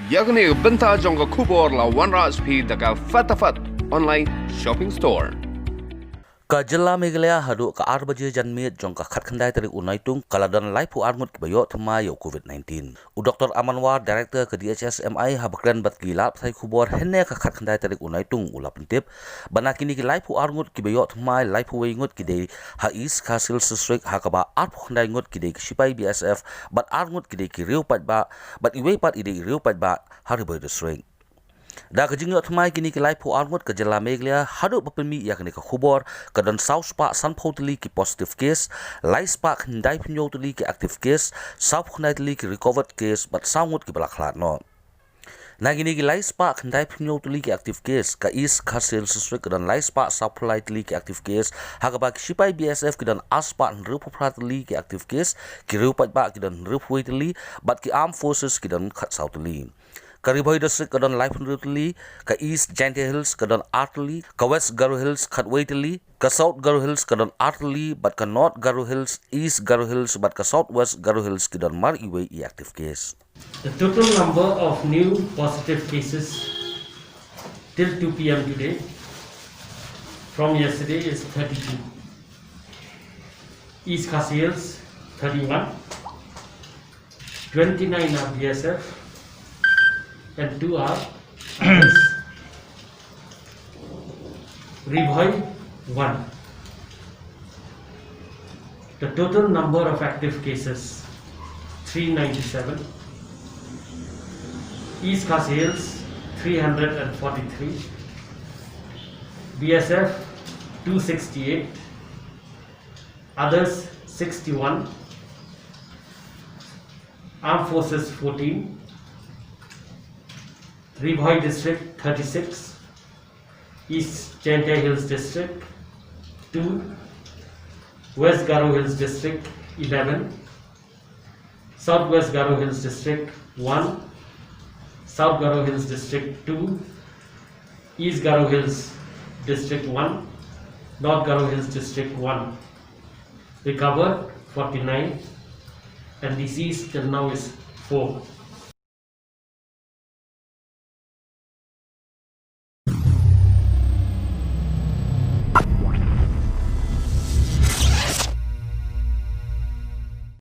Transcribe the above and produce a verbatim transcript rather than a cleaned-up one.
Ïa kane ka bynta jong ka khubor la wanrah sha phi da ka Fatafat Online Shopping Store. Ka jylla Meghalaya haduh ka ar baje janmiet jong ka khatkhyndai tarik u Naitung ka la don laiphew ar ngut kiba ïoh thymmai ïa u COVID nineteen. U Doctor Aman War, Director ka D H S M I, haba kren bad ki lad pathai khubor hynne ka khatkhyndai tarik u Naitung u la pyntip ba na kine ki laiphew ar ngut kiba ïoh thymmai, laiphew wei ngut ki dei ha East Khasi Hills District, ha kaba arphew khyndai ngut ki dei ki shipai B S F, bad ar ngut ki dei ki riew paidbah, bad iwei pat i dei i riew paidbah ha Ri Bhoi District. Da ka jingïoh thymmai kine ki laiphew ar ngut, ka jylla Meghalaya haduh ba pynmih ïa kane ka khubor ka don saw spah sanphew tylli ki positive case, lai spah khyndaiphew hynñiew tylli ki active case, sawphew khyndai tylli ki recovered case, bad saw ngut kiba la khlad noh. Na kine ki lai spah khyndaiphew hynñiew tylli ki active case, ka East Khasi Hills District ka don lai spah sawphew lai tylli ki active case, ha kaba ki shipai B S F ki don ar spah hynriewphew phra tylli ki active case, ki riew paidbah ki don hynriewphew wei tylli, bad ki armed forces ki don khatsaw tylli. Ka Ri Bhoi District ka don laiphew hynriew tylli, ka East Jaintia Hills ka don ar tylli, ka West Garo Hills khatwei tylli, ka South Garo Hills ka don ar tylli, bad ka North Garo Hills, East Garo Hills, bad ka South West Garo Hills ki don mar iwei i active case. The total number of new positive cases till two p m today from yesterday is thirty-two. East Khasi Hills, thirty-one. Twenty-nine are B S F and two are others. Ri Bhoi, one. The total number of active cases, three ninety-seven. East Khasi Hills, three hundred forty-three. B S F, two sixty-eight. Others, sixty-one. Armed Forces, fourteen. Ri Bhoi District, thirty-six. East Jaintia Hills District, two. West Garo Hills District, eleven. South West Garo Hills District, one. South Garo Hills District, two. East Garo Hills District, one. North Garo Hills District, one. Recovered, forty-nine. And deceased till now is four.